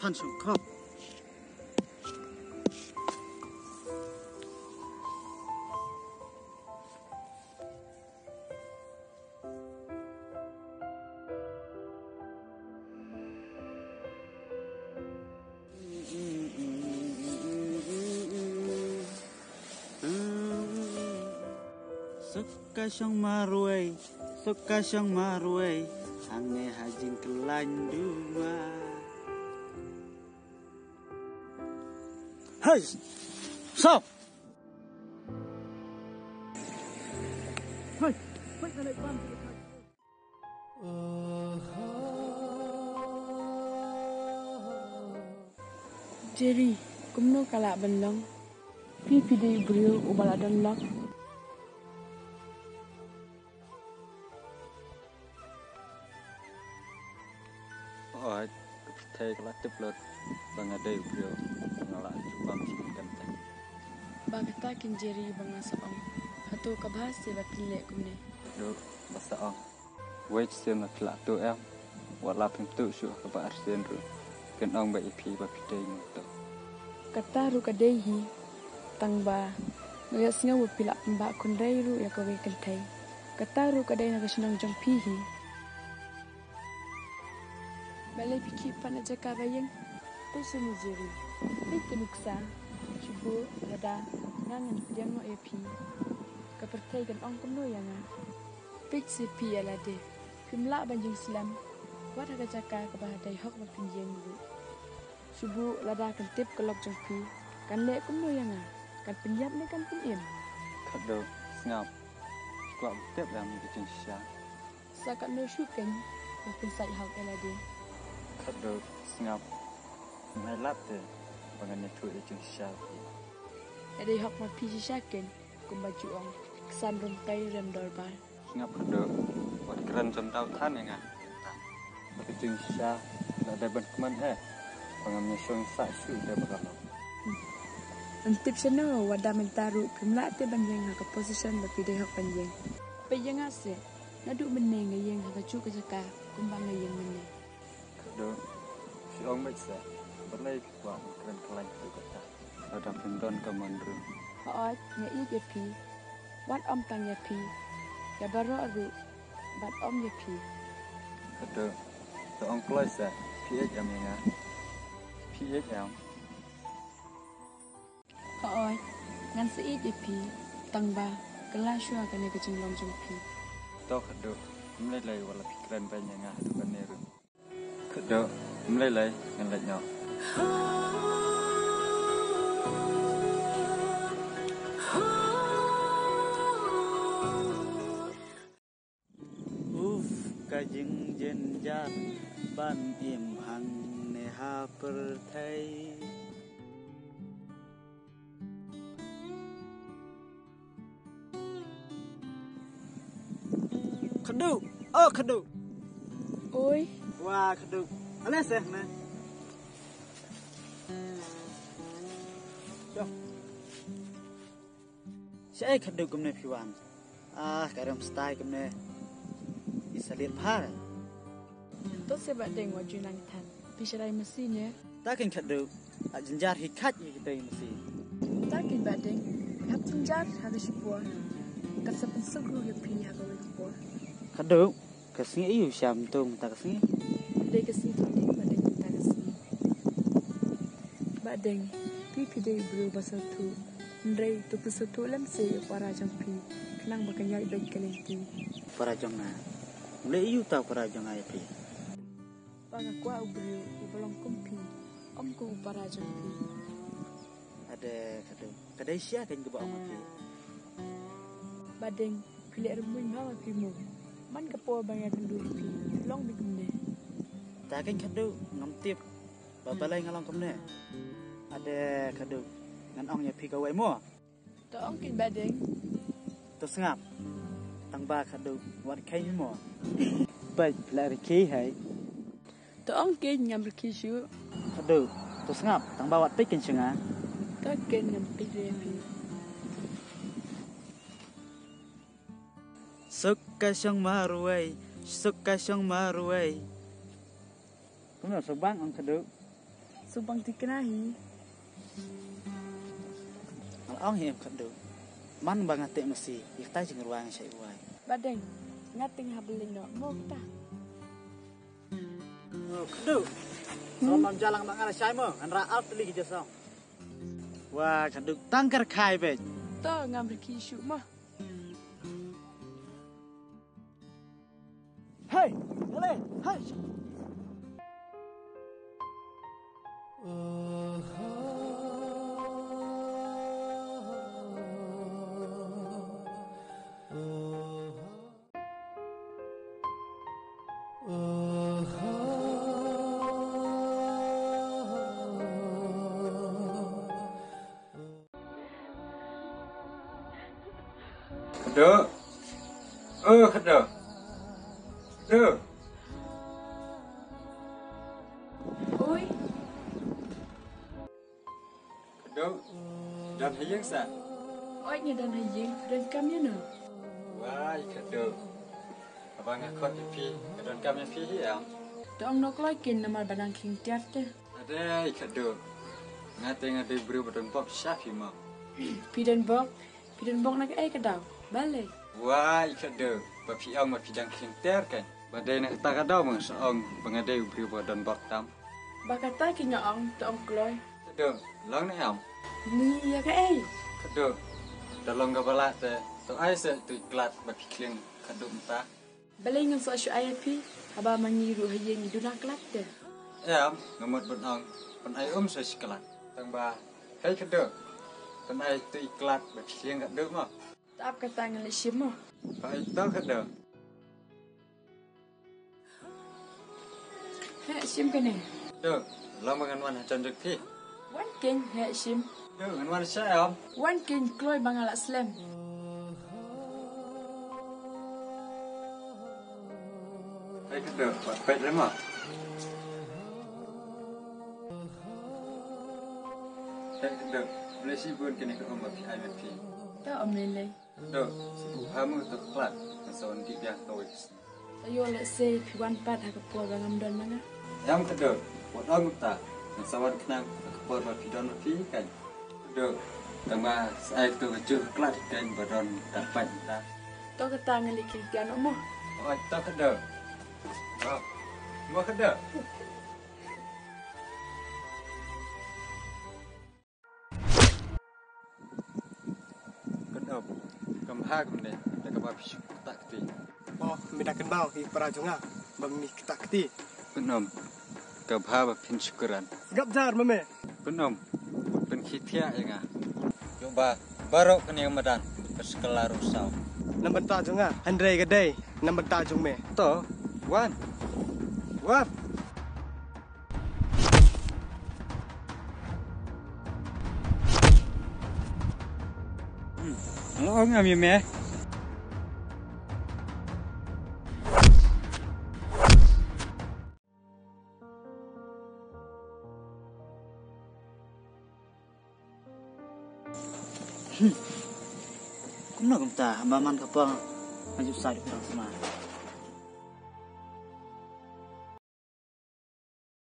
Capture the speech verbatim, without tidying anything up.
Kan sngewkhop. Suk ka shong marwei, suk ka shong marwei, hangne ha jingkyllain duma. Hey! Stop! Hey! Hey, ka leit bam. Jerry, kumno ka lah ban long? Phi phi dei u briew uba la don lok. Hooid, ka pyrthei ka la tip lut ba nga dei u briew, nga la ju bam sha ka kynthei. Ba kata keiñ Jerry ba nga sa ong. Hato ka bha seh ba phin leh kumne? Duk, ba sa ong. Wei sien la phi la tuh em? Wat la phim tuh shuh ha kaba arsien ruh, kin ong beit ïa phi ba phi dei nongtuh. Kata ruh ka dei hi, tang ba nga ïohsngew ba phi la pynbah khynrei ruh ïa kawei ka kynthei. Kata ruh ka dei na ka shnong jong phi hi. Balei phi khie pat na jaka ba ïeng? Peit sha une u Jerry. Peit kane u ksa. Shu buh lada nga ngan pdiang noh ïa phi, ka pyrthei kan ong kumno ïa nga? Peit sha phi ïa lade, phim lah ban ïeng slem wat ha ka jaka kaba dei hok ba phin ïeng ruh. Shu buh lada kan tip ka lok jong phi, kan leh kumno ïa nga? Kan pynïap ne kan pynim? Khadduh, sngap. Kwah ban tip ïa me ka jingshisha. Sa katno shuh keiñ ba phin sait hok ïa lade? Khadduh, sngap. Ym ai lad te ba ngan ïathuh ïa ka jingshisha phi. Ïa dei hok ma phi shisha keiñ, kumba ju ong, ksan rymkai rem dorbar. Sngap khadduh, wat kren jam daw than ïa nga. Ka jingshisha la dei ban kmen eh, ba ngam ïashong sah shuh te ba ka long. Ym tip shano, wat da mynta ruh phim lah te ban ïeng ha ka position ba phi dei hok ban ïeng. Peit ïa nga seh, naduh mynne nga ïeng ha kajuh ka jaka kumba nga ïeng mynne. Khadduh, phi ong beit seh, balei phi kwah ban kren khlaiñ haduh katta? Lada phim don ka mon ruh. Hooid, nga ïeit ïa phi. Wat ym tang ïa phi, ïa baroh ruh bad ym ïa phi. Khadduh, to ong kloi seh, phi ïeit em ïa nga? Phi ïeit em? Hooid, ngan sa ïeit ïa phi, tang ba kylla shuwa kane ka jinglong jong phi. To Khadduh, ym lei lei wat la phi kren beiñ ïa nga haduh kane ruh. Khadduh, ym lei lei, ngan leit noh. Uf, ka jingjynjar ban im hangne ha pyrthei. Khadduh, oh Khadduh. Oi. Wah, Khadduh. Ale seh ne. Jom. Shaei Khadduh kumne phi wan? Ah, ka rem stai kumne. Isa liat bha. To seh Bah Deng, wat ju nang than. Phi sharai masi ne? Ta keiñ Khadduh, ah, jynjar hi khat ïa kitei masi. Ta keiñ Bah Deng, hap jynjar ha ka shipor. Kan sa pynsuk ruh ïa phi ha kawei ka por. Khadduh, ka sngi aïu sha mynta ka sngi? Dei ka sngi Thading Bah Deng mynta ka sngi. Bah Deng, phi phi dei u briew ba sngewthuh. Hynrei to pynsngewthuh lem seh ïa u para jong phi, khnang ba kan ïaid beit ka lynti. Para jong nga? Ym lei aïu ta u para jong nga ïa phi? Ba nga kwah u briew uba long kum phi, ym kum u para jong phi. Ade Khadduh, ka dei shisha keiñ kaba ong ha phi. Bah Deng, phi leh rymmuiñ bha ma phi mo. Man ka por ba nga ïakynduh ïa phi, long beit kumne. Ta keiñ Khadduh, ngam tip ba balei nga long kumne. Ade Khadduh, ngan ong ïa phi kawei mo. To ong keiñ Bah Deng. To sngap. Tang ba Khadduh wat kheiñ mo. Peit la rkhie hi. To ong keiñ, ngam rkhie shuh. Khadduh, to sngap. Tang ba wat peit keiñ sha nga. To keiñ, ngam peit re phi. Suk ka shong marwei, suk ka shong marwei. Kumno, suk bang ong Khadduh? Subang ti kena hi. Nga ong hi em Khadduh. Man ba nga teh masi, ïa kata jingrwai nga shait rwai. Ba deng, nga teng ha Berlin noh, mo kita. Oh, Khadduh. Song mam jalang ma nga la shai mo, ngan ra al tli ki ja song. Wa Khadduh tang kar khai bej. To ngam riki shu mo. Hey, ale, hey. Khadduh. Oh, Khadduh. Khadduh. Oi. Khadduh. Don ha ïing sa? Oi, nga don ha ïing, don kam ïa no? Wai, Khadduh. Haba nga khot ïa phi, nga don kam ïa phi hi em? To ong noh kloi kin namar ba nang khing tiar te. Adei Khadduh. Nga te nga dei briew ba don bok sha phi mo. Phi don bok, phi don bok na kaei ka daw? Balei? Wai Khadduh, ba phi ong ba phi dang khlieng ter kan. Ba dei na kata ka daw ba nga sa ong ba nga dei u briew ba don bok tam. Ba kata ki nga ong, to ong kloi. Khadduh, long ne em? Ni ïa kaei? Khadduh, da long kaba lah te, to ai sa tu i klat ba phi khlieng Khadduh mynta. Balei ngam sa shu ai ïa phi, haba ma ngi ruh ha ïing ngi duna klat te. Em, nga mut ban ong, pyn ai um sa shi klat. Tang ba, hei Khadduh, pyn ai tu i klat ba phi khlieng Khadduh mo. Tap kata ngan leit shim mo. Pyn ai to Khadduh. Heh, shim kane. Khadduh, long ba ngan wan ha jan jong phi. Wan ken, heh shim. Khadduh, ngan wan sha em. Wan ken, kloi ba nga la slem. Hei Khadduh, wat peit re mo. Hei Khadduh, blei shibun kane ka um ba phi ai ma phi. To ym lei lei. Khadduh, shu buh ha mo to ka klat, ngan sa wan dih biang kawei ka sngi. Ayo lehse phi wan pat ha ka por ba ngam don ma nga. Em Khadduh, wat ong kumta, ngan sa wan khnang ha ka por ba phi don ma phi kan. Khadduh, tang ba sa ai to ka juh ka klat kan ba don kyrpad mynta. To kata ngan leit khlieng tiar noh mo. Oi, to Khadduh. Mo Khadduh. Kynhun, kam bha kumne da kaba phi shu ktah kti. Oh, me da kynmaw ïa para jong nga ba me ktah kti. Kynhun, ka bha ba phin shu kren. Sngap jar ma me. Kynhun, pynkhih thiah ïa nga. Ïoh ba baroh kane ka madan ka skylla ruh saw. Na bynta jong nga, hynrei ka dei na bynta jong me. To wan. Wan. Nga ong ngam ïa me. Kumno kumta ba man ka por nga ju sa ju pang sma.